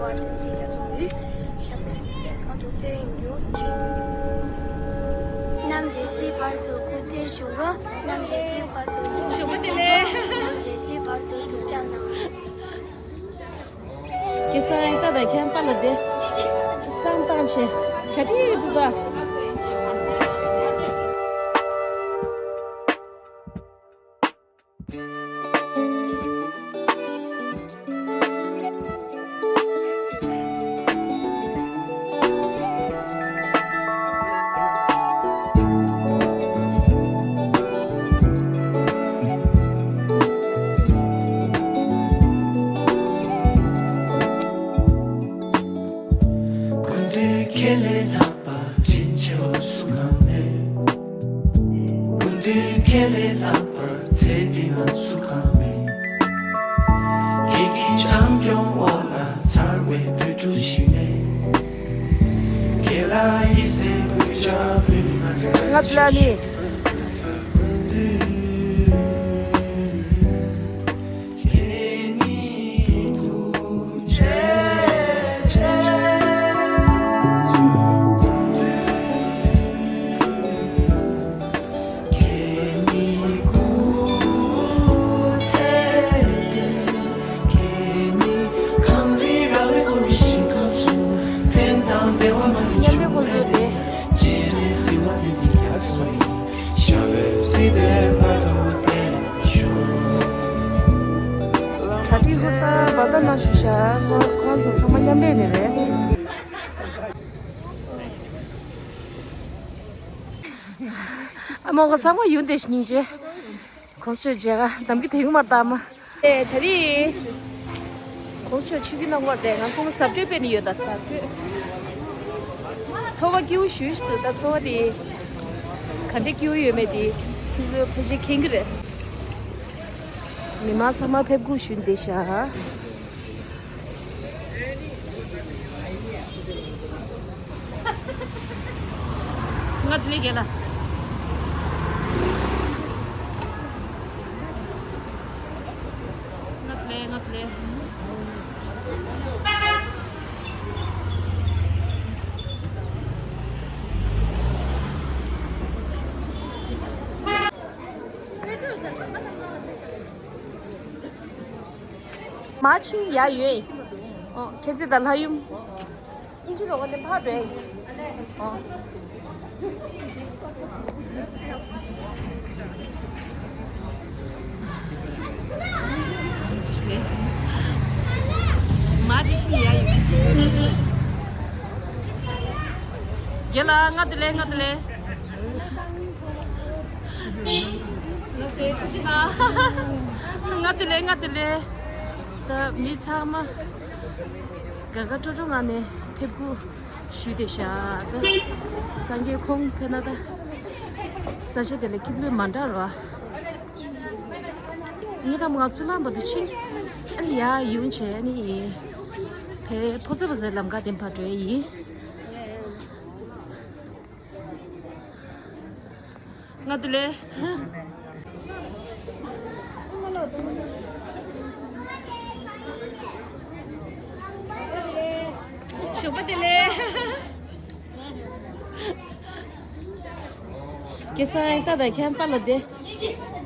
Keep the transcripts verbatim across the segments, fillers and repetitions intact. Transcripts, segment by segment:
བར་དུ་ཚིག་རྒྱ་མཚོ་མོའི་ཞབས་བྲོ་ཟིན་པའི་ཁ་དོག་སྟོན་རྒྱུ་ཆེ། རྣམས་ཀྱི་སྲིད་བར་དུ་སྐུ་ཚེ་ཞུ་རོགས། རྣམས་ཀྱི་སྲིད་བར་དུ། ཞོགས་པ་བདེ་ལེགས། རྣམས་ཀྱི་སྲིད་བར་དུ་ཐུགས་ཅག་གནང་། ཀྱེ་སང་ད་ད་ཁྱེད་པ་ལ་དེ་བསམ་བཏང་ཆེ་གྲ་སྒྲིག་འདུག་པ། ཀུན་འདུས་ཁས་ལེན་ལྷག་པ་དྲིན་ཆེ་བ་སུ་གང་མེད། ཀུན་འདུས་ཁས་ལེན་ལྷག་པར་ཚེ་འདི་ན་སུ་གང་མེད། ཁྱེད་ཀྱི་བྱམས་སྐྱོང་འོག་ལ་འཚར་བའི་བོད་ཕྲུག་ཞིག་ནས། ཁྱེད་ལ་ཡིད་སེམས་གུས་ཕྱག་ཕུལ་ནས། ང་ཚོ་ལ་ནི། མཉམ་འབྲེལ་ཁོང་ཚོའི་དེ། གྲ་སྒྲིག་ཧུར་ཐག་འབད་ཐག་གནང་ཞུ་བྱ། ཁོང་ཁོང་ཚོ་ཚང་མ་མཉམ་འབྲེལ་ནས་རེད། ཨ་མ་ཁོ་ཚང་མ་ཡོང་བསྡད་ཤག་སྙིང་རྗེ། གོང་ས་མཆོག་མཇལ་ཁ་གདམ་གྱི་དེ་ཡོང་མར་བཏང་མ། ཨེ་ད་རེས། གོང་ས་མཆོག་ཆིབས་བསྒྱུར་གནང་བར་དེ་ང་ཚང་མ་གཟབ་སྤྲོས་སྤེལ་ནས་ཡོད་ད་གཟབ་སྤྲོས། ཚོར་བ་སྐྱིད་པོ་ཞེ་པོ་ཞིག་འདུག་ད་ཚོར་བ་དེ། ག་འདྲའི་སྐྱིད་པོ་ཡོད་མེད་དེ། ཁྱེད་ཚོ་ཕལ་ཆེར་མཁྱེན་གྱི་རེད། མི་མང་ཚང་མ་ཕེབས་སྒུག་ཞུས་བསྡད་ཤག་ང་དེ་ལས་རྒྱལ་ལ། ང་དེ་ལས་ང་དེ་ལས། མ་ཕྱིན་ཡ་ཡོད། ཨོ། ཁྱེད་ཚེ་དང་ལྷ་ཡུམ། ཨིན་ཇི་རོགས་ལས་ཕར་འགྲོ་ཡ་ཡིན། ཨོ། མ་ཇི་ཤིན་ཡ་ཡིན། རྒན་ལགས་ང་དེ་ལས་ང་དེ་ལས། ང་དེ་ལས་ང་དེ་ལས། ད་མི་ཚང་མ་དགའ་དགའ་སྤྲོ་སྤྲོ་ངང་ནས་ཕེབས་སྒུག་ཞུས་བསྡད་ཤག་ད་སངས་རྒྱས་ཁོང་ཕེབས་ན་ད་ས་ཆ་དེ་ལ་སྐྱིད་པོ་མ་འདྲ་རོ། ངས་ད་མ་ཚུར་ལམ་བར་དུ་ཕྱིན། ཨ་ནི་ཡར་ཡོང་བྱས་ཨ་ནི་དེ་ཕོ་ཚོད་པ་ཟེར་ལམ་ཁ་དེ་ཕར་འགྲོ་ཡ་ཡིན། ང་དེ་ལས། ཞོགས་པ་བདེ་ལེགས། ཀྱེ་སང་ད་ད་ཁྱེད་པ་ལ་དེ།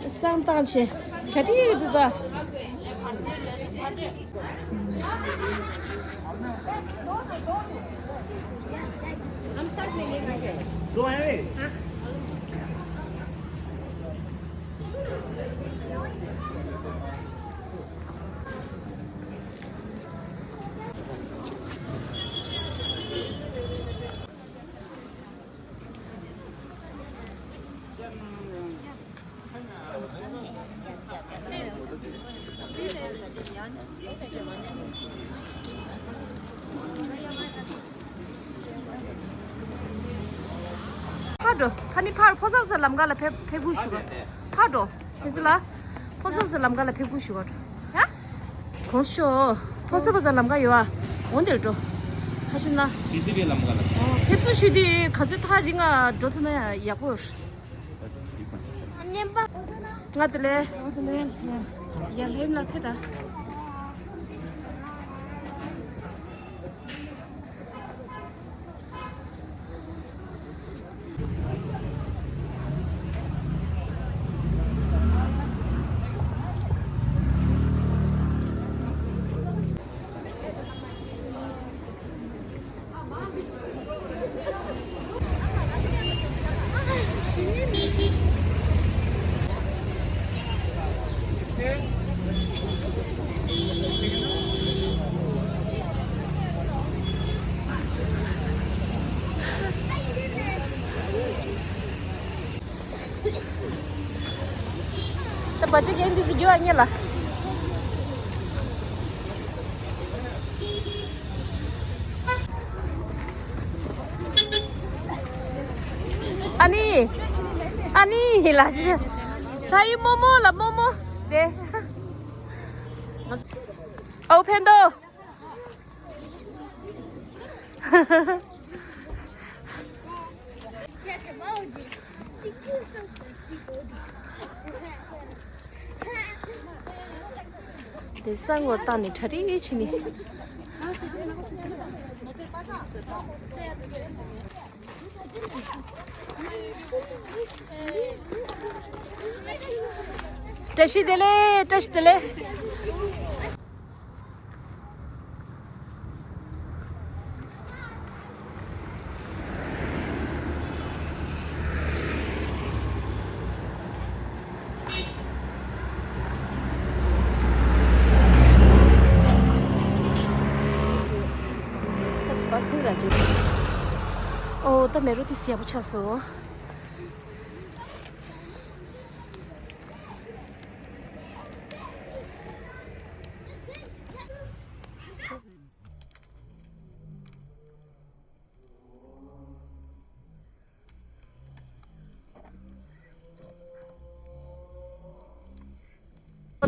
བསམ་བཏང་ཆེ། གྲ་སྒྲིག་འདུག་ད། ཕར་འགྲོ། ཕ་ནི་ཕར་ཕོ་གསར་ཚོ་ལམ་ཁ་ལ་ཕེབས་ཕེབས་སྒུག་ཞུ་ག་ཕར་འགྲོ། ཁྱེད་ཚོ་ལ། ཕོ་གསར་ཚོ་ལམ་ཁ་ལ་ཕེབས་སྒུག་ཞུ་ག་འགྲོ། ཡ། གོང་ས་མཆོག་ཕོ་གསར་པ་ཚོ་ལམ་ཁ་ཡོད་ཨ། འོང་དེར་འགྲོ། ཁ་ཆེ་ན། ཇེ་སི་བི་ལམ་ཁ་ལ། ཨོ། ཕེབས་བསུ་ཞུས་དུས་ག་ཚོད་ཐག་རིང་ང་འགྲོ་ཐུབ་ན་ཡག་པོ་རེད། ང་དེ་ལས། ང་དེ་ལས། ཡར་ལྷེབ་ལ་ཕེབས་ད། བ་ཅོ་གན་འདི་ཚོ་རྒྱུ་ཨ་ཉེ་ལ། ཨ་ནི། ཨ་ནི་ལ་ཞི། ད་ཡི་རྨོ་མོ་ལ་རྨོ་མོ། དེ། ཨའུ་ཕན་ཏོ། དེ་ས་ངོར་བཏང་ནས་གྲ་སྒྲིག་བྱེད་ནི། བཀྲ་ཤིས་བདེ་ལེགས། བཀྲ་ཤིས་བདེ་ལེགས། ཨོ་ད་མེ་རོ་དེ་ཡག་པོ་ཆགས་སོང་།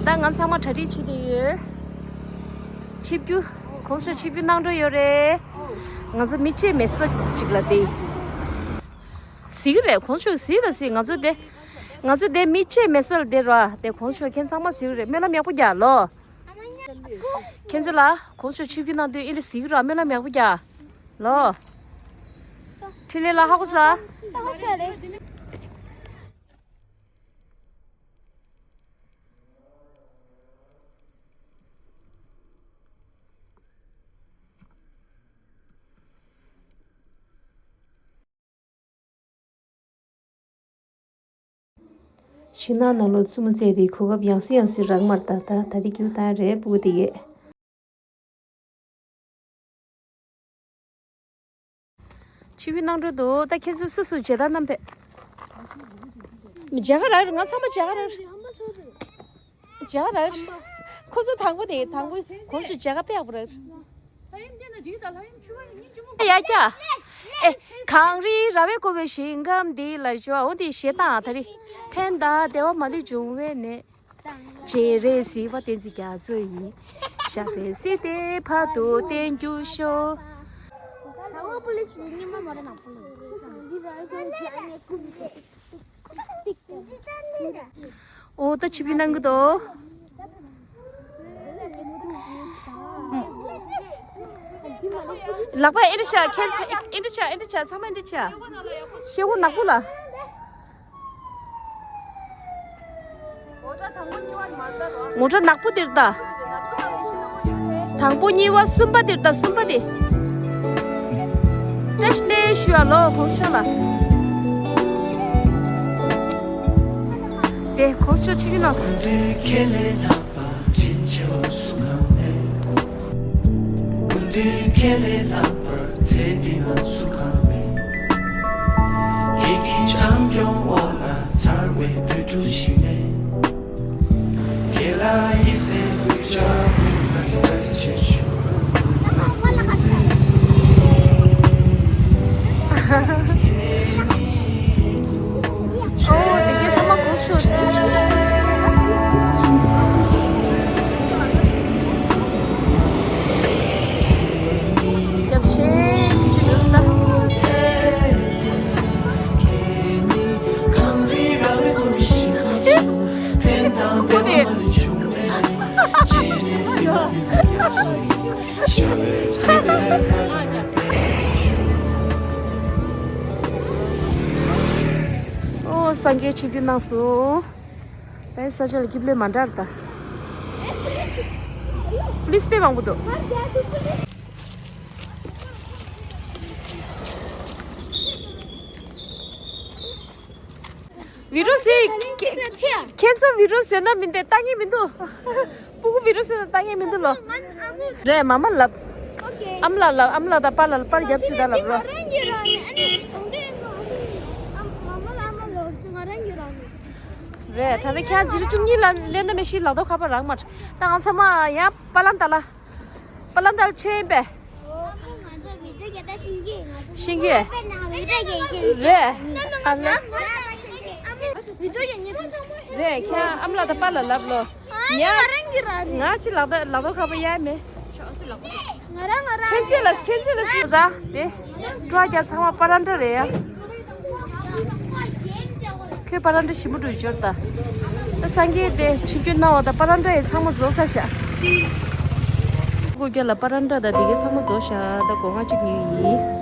ད་ང་ཚང་མ་གྲ་སྒྲིག་བྱེད་དེ་ཡོད། ཆིབས་བསྒྱུར། གོང་ས་མཆོག་ཆིབས་བསྒྱུར་གནང་འགྲོ་ཡོད་རེད། ང་ཚོ་མི་གཅིག་མེད་ས་གཅིག་ལ་བསྡད། གཟིགས་རེད། གོང་ས་མཆོག་གཟིགས་དང་གཟིགས། ང་ཚོ་དེ། ང་ཚོ་དེ་མི་གཅིག་མེད་ས་ལ་བསྡད་ར། དེ་གོང་ས་མཆོག་ཁྱེད་ཚང་མ་གཟིགས་རེད། སྨོན་ལམ་ཡག་པོ་རྒྱག་ལོ། ཁྱེད་ཚོ་ལ་གོང་ས་མཆོག་ཆིབས་བསྒྱུར་གནང་དུས་ཨེ་འདྲ་གཟིགས་ར། སྨོན་ལམ་ཡག་པོ་རྒྱག་ལོ། འཕྲིན་ལས་ལ་ཧ་གོ་ས། ཕྱི་ནང་ནང་ལོགས་རྩུབ་མོ་བརྩེགས་ཏེ་གོ་སྐབས་ཡང་སེ་ཡང་སེ་རག་མ་རེད། ད་ད་ད་རེས་ཀྱི་ད་རེད་སྤུ་གུ་དེ་གས། ཆིབས་བསྒྱུར་གནང་འགྲོ་འདུག་ད་ཁྱེད་ཚོ་སུ་སུ་མཇལ་དར་བསྣམས་ཕེབས། མཇལ་ཁ་རག་རེད། ང་ཚང་མ་མཇལ་ཁ་རག་རེད། མཇལ་ཁ་རག་རེད། ཁོ་ཚོ་དང་པོ་དེ་དང་པོ་གོང་ཞུ་མཇལ་ཁ་དཔེ་ཡག་པོ་རག་རེད། ཡ་ཀྱ། ཨེ། གངས་རིའི་ར་བས་བསྐོར་བའི་ཞིང་ཁམས་འདི་ལ་ཞོག་འོ་དེ་གཞས་བཏང་ད་རེས། ཕན་དང་བདེ་བ་མ་ལུས་འབྱུང་བའི་གནས། སྤྱན་རས་གཟིགས་དཔལ་བསྟན་འཛིན་རྒྱ་མཚོ་ཡི། ཞབས་པད་སྲིད་མཐའི་བར་དུ་བརྟན་གྱུར་ཤོག་ཨོ་ད་ཆིབས་བསྒྱུར་གནང་གི་འདུག་ལག་པ་ཨེ་འདྲ་བྱ། ཁྱེད་ཚ་ཨེ་འདྲ་བྱ། ཨེ་འདྲ་བྱ། ཚང་མ་ཨེ་འདྲ་བྱ། ཤེལ་སྒོ་ནག་པོ་ལ། ངོ་སྤྲོད་ནག་པོ་དེར་ལྟ། དང་པོ་གཉིས་པ་གསུམ་པ་དེར་ལྟ། གསུམ་པ་དེ། བཀྲ་ཤིས་བདེ་ལེགས་ཞུ་བ་ལོ་གོང་ས་མཆོག་ལ། དེ་གོང་ས་མཆོག་ཆིབས་བསྒྱུར་གནང་སོང་། སྐུ་མདུན་ཁྱེད་ལས་ལྷག་པར་ཚེ་འདི་ན་སུ་གང་མེད། ཁྱེད་ཀྱི་བྱམས་སྐྱོང་འོག་ལ་འཚར་བའི་བོད་ཕྲུག་ཞིག་ནས། ཁྱེད་ལ་ཡིད་སེམས་གུས་ཕྱག་འབུལ་བ་ཅི་ལྟར་ཆེ་ཞུ། ཨོ་དེ་གའི་ཚང་མ་གོང་ཞུ། རྒྱབ་ཤེས་བྱེད་ཀྱི་འདུག་ད། ཨོ་དེ། ཨོ་སངས་རྒྱས་ཆིབས་བསྒྱུར་གནང་སོང་། ད་ས་ཆ་ལ་སྐྱིབས་ལས་མ་འདྲ་ར་ད། པུ་ལིས་དཔེ་མང་པོ་འདུག་བི་ཌིའོ་བཟོས། ཁྱེད་ཚོ་བི་ཌིའོ་བཟོས་ན་མི་འདུག་ལྟ་མཁན་མི་འདུག་སྤུ་གུ་བི་ཌིའོ་བཟོས་ན་ལྟ་མཁན་མི་འདུག་ལོ། རེད། མ་མ་ལབ། ཨ་མ་ལགས་ལབ། ཨ་མ་ལགས་དང་པཱ་ལགས་ལ་པར་རྒྱབ་བཅུག་ད་ལབ་ལོ། རེད། ད་ལྟ་ཁྱེད་རང་འཛིན་གྲྭ་བཅུ་གཉིས་ལ་སླེབས་ན་མི་ཤེས། ལག་ཐོག་ཁ་པར་རག་མ་ཐུབ། ད་ང་ཚང་མ་ཡང་པ་ལན་ད་ལ། པ་ལན་ད་ལ་ཆོས་ཡིན་པས། ཤེས་ཀྱི་ཡོད། རེད། ཨ་ལ། རེད། ཁྱེད་ཨ་མ་ལགས་དང་པཱ་ལགས་ལབ་ལོ། ང་ཅི་ལག་ད་ལག་ཐོག་ཁ་པར་ཡ་མེད། ཁྱེད་ཚེ་ལ་ཁྱེད་ཚེ་ལ་སུ་ད་དེ། སྤྲོ་རྒྱ་ཚང་མ་པ་ལན་ད་རེད་ཡ། ཁོས་པ་ལན་ད་ཞིམ་པོ་འདུག་འབྱོར་ད། ད་སངས་རྒྱས་དེ་ཆིབས་བསྒྱུར་གནང་བ་ད་པ་ལན་ད་ཡི་ཚང་མ་རྫོགས་ས་ཤག་སྐུ་རྒྱ་ལ་པ་ལན་ད་ད་དེ་གའི་ཚང་མ་རྫོགས་ཤག་ད་སྒོ་ང་གཅིག་ཉོས་ཡིན།